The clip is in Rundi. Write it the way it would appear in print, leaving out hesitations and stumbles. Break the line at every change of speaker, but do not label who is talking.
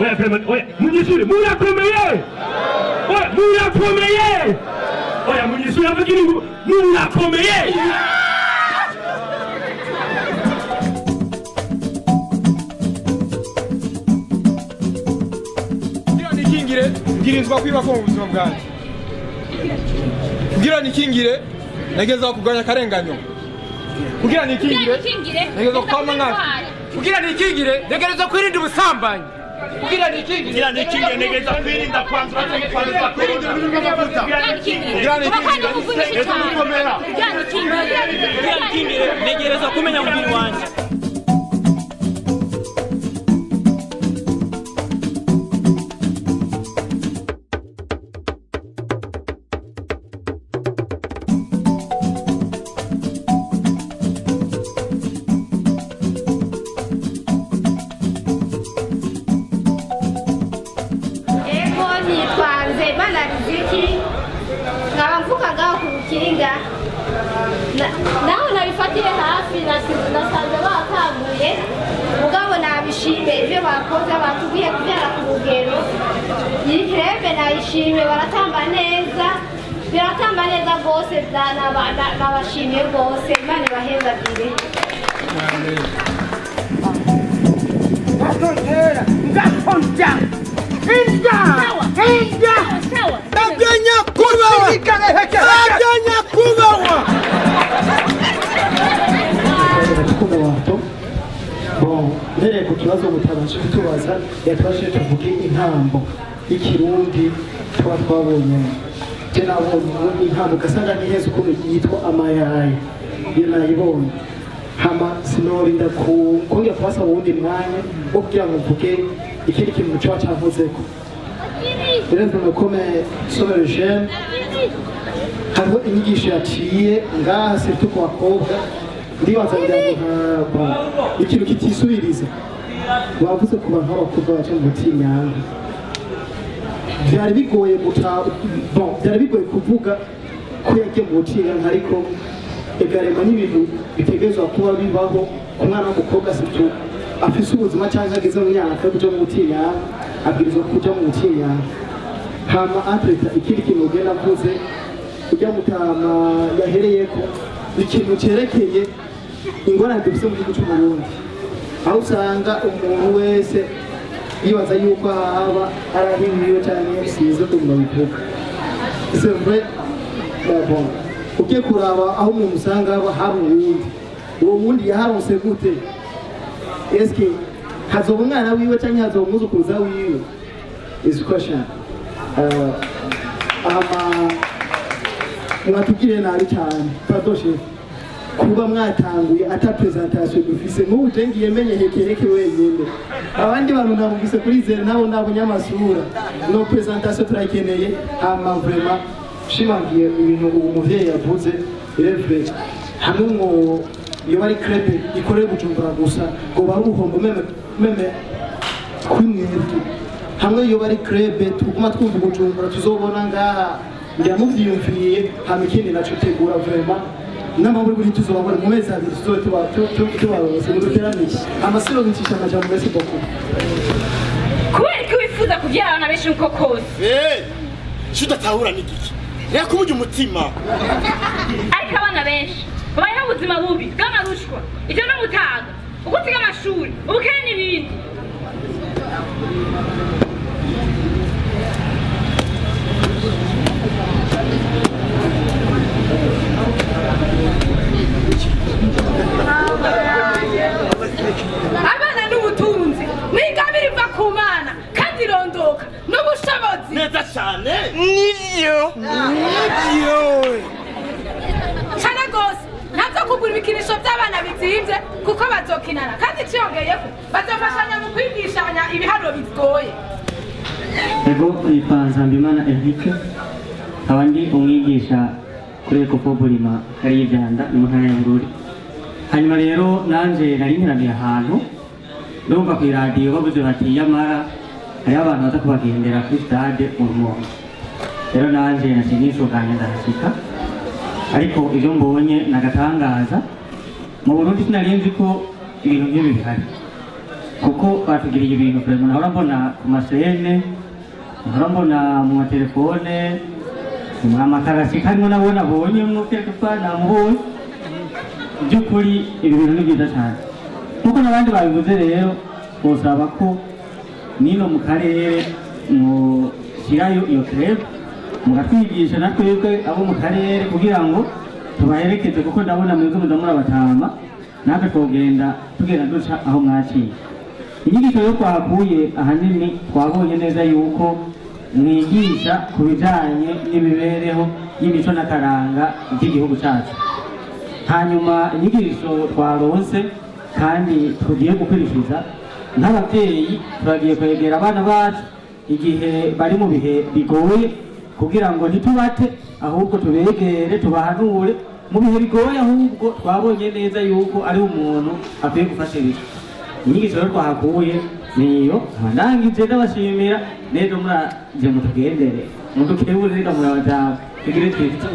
Oya vraiment, oya munyishure murakomeye. Oya murakomeye. Oya munyishure avugira ngo murakomeye.
Kugira nikingire ngirinzwa kwiba ko mu buzima bwanjye. Kugira nikingire nageza kuganya akarenganyo. Kugira nikingire nageza kwama nkafi. Kugira nikingire ntegereza kwirinda ubusambanyi. Kugira nikingire ntegereza kwirinda kwanzura cyangwa kwirinda ibintu by'amavuta. Kugira nikingire ntegereza gukomera.
Kugira nikingire ntegereza kumenya umubiri wanjye.
Naho nabifatiye hafi nasanze batanguye mugabo nabishime ibyo bakoze batubwiye kubyara ku rugero. Iyi krebe nayishime, baratamba neza, biratamba neza rwose, nabashimiye rwose. Imana ibahezagire.
Bon, mbereye ku kibazo mutabasha kutubaza, yatubashije tuvuge intambo y'ikirundi tuba twabonyemo. Je nabonye intambo ugasanga ntiheze ukuntu yitwa amayayi, iyo nayibonye. Hama sinorinda kongera kubasaba uwundi mwanya wo kugira ngo mvuge ikindi kintu coba cavuzeko. Rero comme sommes jeune, hariho inyigisho yaciye ngaha surtout ku bakobwa. Ndibaza ngira ngo ikintu kitisubiriza bavuze ku bantu b'abakobwa baca mu butinyanka. Byari bigoye bon, byari bigoye kuvuga ko yagiye mu butinyanka, ariko egarema n'ibintu bitegerezwa kuba bibaho ku mwana w'umukobwa surtout afise ubuzima cyangwa ageze mu myaka yo kuja mu butinyanka, abwirizwa kuja mu butinyanka. Hama entreta ikindi kintu ugenda mvuze ujya mutama yahereyeko ikintu cyerekeye ingorane dufise mu gihugu cy'Uburundi, aho usanga umuntu wese yibaza yuko ahaba arahiwiwe cyangwa sinzi ukuntu babivuga. C'est vrai, mais bon, ugiye kuraba aho umuntu usanga haba hari uwundi, uwo wundi yaharonse gute? Eske hazoba umwana wiwe cyangwa hazoba umwuzukuruza wiwe? Is question. Ama mwatugiriye nabi cyane, pardon chef, kuba mwatanguye ata presentation dufise. Nk'ubu je ngiye menye hekereke wenyine, abandi bantu nabumvise kuri zero, nabo nabonye amasura. No presentation turayikeneye. Hama vraiment shimangiye ibintu uwo muvyeyi yavuze, irevre hamwe ngo iyo bari crebe ikorere Bujumbura gusa ngo bari uruhombo meme kuri mwebwe. Hamwe iyo bari crebe tuguma twumva Bujumbura tuzobona ngaha ndamuvyiyumviye. Hama ikindi naco tegura vraiment n'amaburi buri tuzobabona mu mezi abiri tuzobe tubarose muduteramishe amasiro bicisha amajambo. Merci beaucoup.
Kubera ko wifuza kubyara abana benshi nkuko kose
udatahura n'igiki reka kumurya umutima.
Ariko abana benshi babayeho ubuzima bubi bw'amarushwa, ivyo no gutaga, ukutiga amashuri, ubukene n'ibindi.
Abana n'ubutunzi n'ingabire iva ku Mana kandi irondoka n'ubushobozi
neza cyane.
Nivyo nivyo
cyane rwose. Ntabyo kugura ibikinisho by'abana bizimvye kuko bazokinana, kandi iciyongeyeko bazofashanya mu kwigishanya ibiharuro bigoye.
Ego, nitwa Nzambimana Eric, nkaba ndi umwigisha kuri Ecofo Burima kari Ivyanda mu ntara ya Bururi. Hanyuma rero nanje nari nteraniye ahantu ndumva ku iradiyo bavuze bati yamara hariho abantu baza kubagendera kuri stade mu Rumonge. Rero nanje naciye nisuganya ndahashika, ariko ivyo mbonye nagatangaza. Mu Burundi sinari nzi ko ibintu nk'ibi bihari. Kuko batugiriye ibintu vraiment nahora mbona ku masene, nahora mbona mu matelefone, mu amakarasi karimo nabo nabonyemwo quelque part namubonye. By'ukuri ibi bintu ni byiza cyane. Nkuko n'abandi babivuze rero, bosaba ko nino mu karere mushyirayo iyo club, mukatwigisha na twebwe abo mu karere kugira ngo tubaherekeze, kuko ndabona mwebwe muza murabatama, natwe twogenda tugenda duca aho mwaciye. Inyigisho yo twahakuye ahanini twabonye neza yuko mwigisha ku bijanye n'imibereho y'imico n'akaranga by'igihugu cyacu. Hanyuma inyigisho twaronse kandi tugiye gukurikiza nk'ababyeyi, turagiye kwegera abana bacu igihe bari mu bihe bigoye kugira ngo ntitubate, ahubwo tubegere tubahanure mu bihe bigoye, ahubwo twabonye neza yuko ari umuntu akwiye gufashirizwa. Inyigisho rero twahakuye niyo. Ndangije ndabashimira. Rero muraje mutugendere, mudukebure, reka murabajaba tugire twite.